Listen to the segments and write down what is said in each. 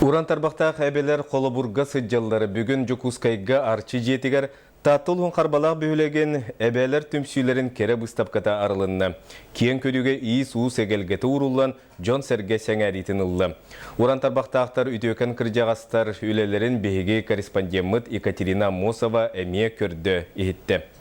Уран тарбахтаах эбэлэр холобурга сылдьаллара бүгүн Дьокуускайга Арчы дьиэтигэр Таатта улууһун Харбалаах бөһүөлэгин эбээлэр түмсүүлэрин кэрэ быыстапката арылынна. Киэҥ көрүүгэ иис-уус эгэлгэтэ ууруллан, дьон-сэргэ сэҥээриитин ылла. Уран тарбахтаахтар үтүөкэн кырдьаҕастар үлэлэрин биһиги корреспондеммыт Екатерина Аммосова эмиэ көрдө-иһиттэ.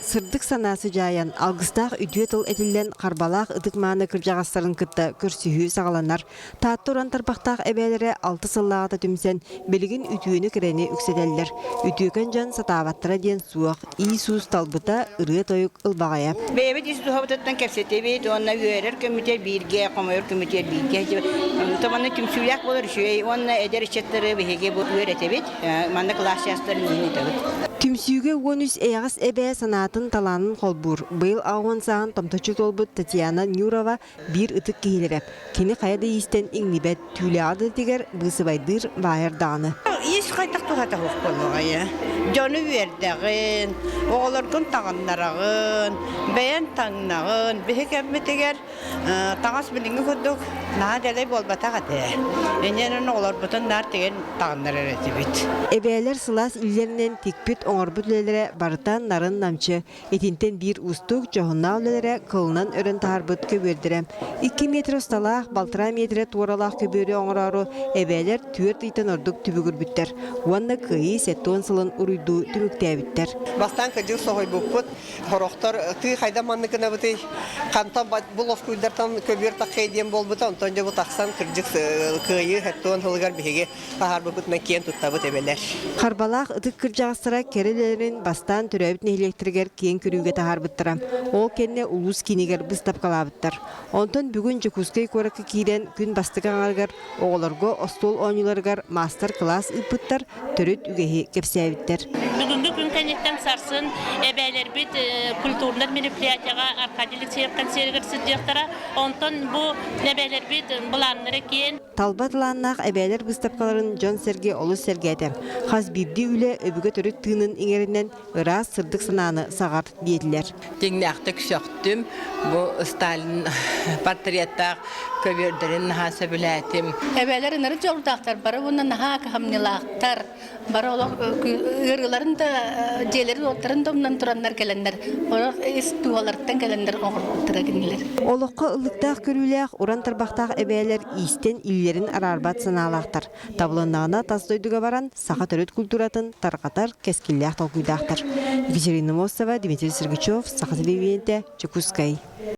Сырдык санаа сыдьаайан, алгыстаах үтүө тыл этиллэн Харбалаах ытык-мааны кырдьаҕастарын кытта көрсүһүү саҕаланар. Таатта уран тарбахтаах эбээлэрэ алта сыллааҕыта түмсэн, билигин үтүөнү-кэрэни үксэтэллэр. Үтүөкэн дьон сатаабаттара диэн суох, иис-уус талбыта, ырыа-тойук ылбаҕайа. Бэйэбит ис дууһабытыттан кэпсэтэбит уонна үөрэр көмүтүөр бииргэ, хомойор көмүтүөр бииргэ. Томаны түмсүүлээх буолар үчүгэй уонна эдэр ыччаттары биһиги бу үөрэтэбит. Манна кылаас чаастарын иһин ыытабыт. Түмсүүгэ 13 эйэҕэс эбээ санаатын талаанын холбуур. Быйыл 80 сааһын томточчу туолбут Татьяна Нюрова биир ытык киһилэрэ. Кини хайа да иистэн иҥнибэт, түүлээҕи да тигэр, быысыбайдыыр, баайар даҕаны. Иис хайдах туһата суох буоллаҕай Дьону үөрдэҕин, оҕолоргун таҕыннараҕын, бэйэн таҥнаҕын. Биһи кэммитигэр Таҥас билиҥҥи курдук наһаа дэлэй буолбатах этэ. Инньэ оҕолорбутун наар тигэн таҕыннарар этибит. Эбээлэр сылаас илиилэринэн тикпит, оҥорбут үлэлэрэ барыта нарын-намчы. Итинтэн биир уустук, дьоһуннаах үлэлэрэ кылынан өрөн таһаарбыт көбүөрдэрэ. 2 метр усталаах, балтараа миэтэрэ туоралаах көбүөрү оҥороору эбээлэр түөрт ыйтан ордук түбүгүрбүттэр уонна Кыайыы 70 сылын уруйдуу түмүктээбиттэр. Бастаан кырдьык соһуйбуппут. Сорохтор тыы хайда маннык гынабытый, хантан бу лоскуйдартан көбүөр таххай диэн буолбута, онтон дьэ бу тахсан кырдьык кыайыы 70 сылыгар биһиги таһаарбыппытынан киэн туттабыт эбэлэр. Харбалаах ытык кырдьаҕастара кэрэ үлэлэрин бастаан төрөөбүт нэһилиэктэригэр киэҥ көрүүгэ таһаарбыттара. Ол кэннэ улуус киинигэр быыстапкалаабыттар. Онтон бүгүн Дьокуускай куоракка киирэн күн бастакы аҥарыгар оҕолорго остуол оонньууларыгар маастар-кылаас ыыппыттар, төрүт үгэһи кэпсээбиттэр. Бүгүҥҥү күн кэнниттэн сарсын эбээлэрбит культурнай мероприятиеҕа Аркадий Алексеев концерыгар сылдьыахтара. Онтон бу эбээлэрбит былааннара киэн. Талба талааннаах эбээлэр быыстапкаларын дьон-сэргэ олус сэргээтэ. Хас биирдии үлэ өбүгэ төрүт тыынын иҥэринэн ыраас сырдык санааны саҕар диэтилэр. Дьиҥнээхтик сөхтүм. Бу Сталин портреттаах көбүөрдэрин наһаа сөбүлээтим. Эбээлэр ынырык дьоллоохтор, бары уонна наһаа кыһамньылаахтар, бары олох ыарыыларын да, дьиэлэрин-уоттарын да умнан тураннар кэлэннэр, олох ис дууһаларыттан кэлэннэр оҥорбуттара кинилэр. Олоххо ыллыктаах көрүүлээх, уран тарбахтаах эбээлэр иистэн илиилэрин араарбат санаалаахтар. Табылыннаҕына тас дойдуга баран, саха төрүт культуратын тарҕатар кэскиллээх толкуйдаахтар. Екатерина Мостова, Дмитрий Сергучев, Саха телевидениетэ, Дьокуускай.